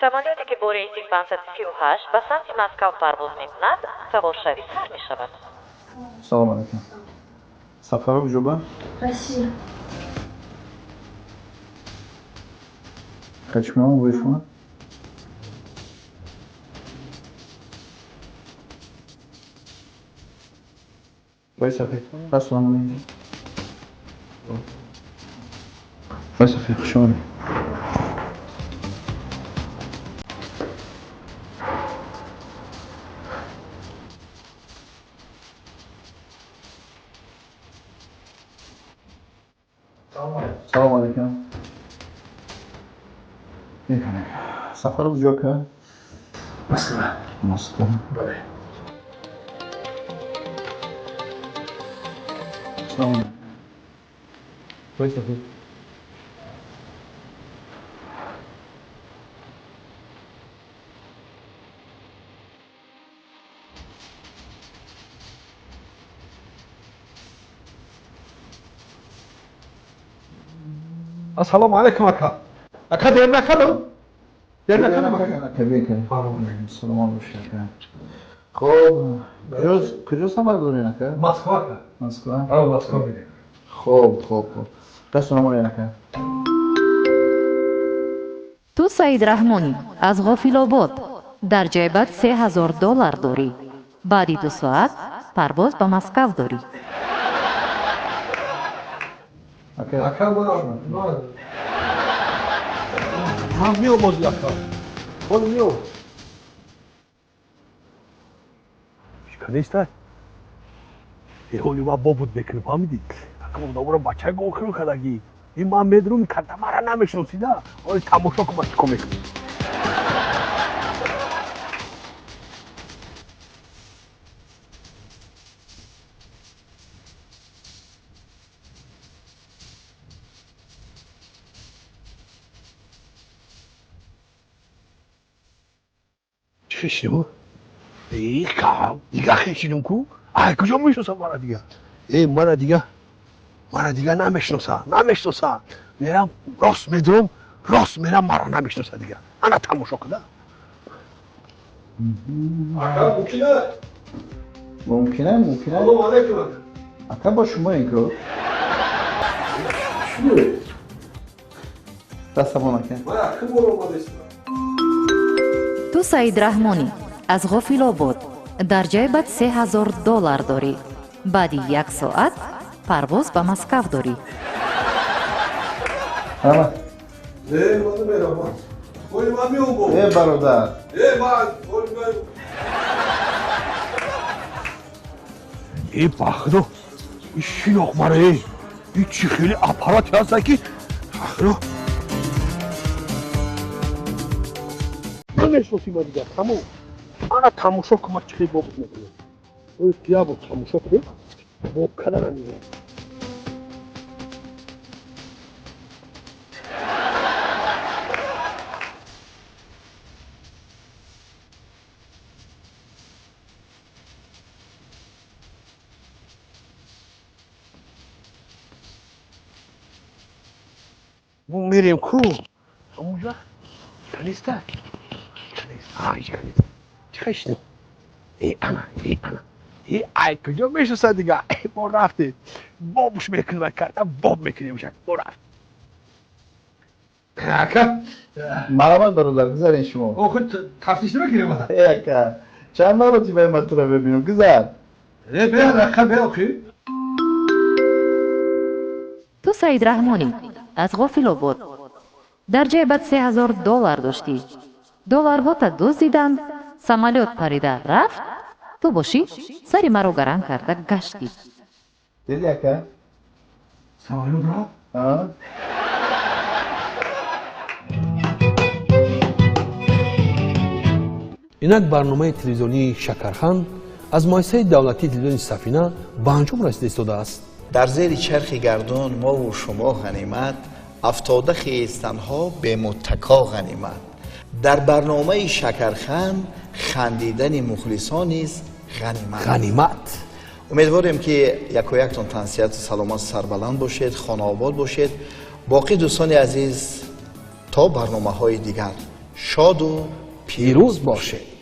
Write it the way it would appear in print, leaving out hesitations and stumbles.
Самолёте ки бо рейси 538 ба самти Москав парвоз мекунад, саворшавӣ сар мешавад. Салом алейкум. Сафаров ҷоба? Россия. Качмон вышла. Ассалому алейкум. Ой, Сафед, хуш омадед. Салом алейкум. Сафаров ҷо ка? Москва. Москва. Бале. Салом алейкум. Ой, Сафед. Ассалому алайкум, ака. Ака, дер накардам? Дер накардам, ака? Ака, саломат бошед, ака. Хоб, куҷо сафар доред, ака? Москва, ака. Москва? А, Москва мерем. Хоб, хоб, хоб. Ассалому алейкум, ака. Ту Саид Раҳмонӣ аз Ғофилобод дар ҷайбат 3000 доллар дорӣ. Баъди 2 соат парвоз ба Москав дорӣ. Ака, Ака, ман меом бози, ака. Ҳоло меом. Ҳеч неста? Э, ҳоли ман бобуд мекунем, фаҳмидӣ? Ака, одаморо бача гохиру кардагӣ. Ин ман медурум, карда мара намешиносида. Ҳоли тамошо кун, ман чӣ кор мекунам. Чӣ хешинем? Э, кам, дига хешинем ку? Ай, куҷо мешиносам мара дига? Э, мара дига намешиноса, намешиноса. Мерам, рост медурам, рост мерам, мара намешиноса дига. Ана тамошо куда. Ака, мумкин аст? Мумкина, мумкина. Салому алейкум, ака. Ака, бо шумо ин ку? Чӣ? Дастамон, ака. Ман ака бор омадастам. Ту Саид Раҳмонӣ аз Ғофилобод дар ҷайбат 3000 доллар дорӣ. Баъди як соат парвоз ба Москав дорӣ. Ҳама. Не, ман намерам. Ҳоли ман меом бо. Э, бародар. Э, ман, ҳоли ман. Э, ба худо, ин шинох мара, э. Ин чӣ хеле аппарате ҳаста ки, худо. Намешиносӣ ма дига, тамом. Ана тамошо кун, ман чӣ хел бобуд мекунам. Ой, я бо тамошо кун. Боб кардана мегӯям. Мо мерем ку? Ҳамонҷа? Каниста? Каниста. А, ҳеҷ каниста. Чӣ хешинем? Э, ана, э, ана. Э, ай, куҷо мешиносад дига? Э, мо рафтем. Бобуш мекунем, карда боб мекунем ушак. Мо рафтем. Ака, Марҳамат, бародар, гузарен шумо. охир тафтиш намекунем мана. Э, ака, чанд маротиба ман туро бибинам, гузар. Э, бе, ака, бе, охир. Ту Саид Раҳмонӣ аз Ғофилобод дар ҷайбат 3000 доллар доштӣ. Долларҳота дуздиданд, самолёт парида рафт, ту бошӣ сари маро гаранг карда гаштӣ. Диди, ака? Самолёт рафт? А? Инак барномаи телевизионии Шакархан аз муассисаи давлатии телевизиони Сафина ба анҷом расида истодааст. Дар зери чархи гардун мову шумо ғанимат, афтода хестанҳо бемуттако ғанимат. Дар барномаи Шакархан хандидани мухлисон низ ғанимат. Ғанимат. Умедворем, ки якояктон тансиҳату саломату сарбаланд бошед, хонаобод бошед. Боқӣ, дӯстони азиз, то барномаҳои дигар. Шоду пирӯз бошед.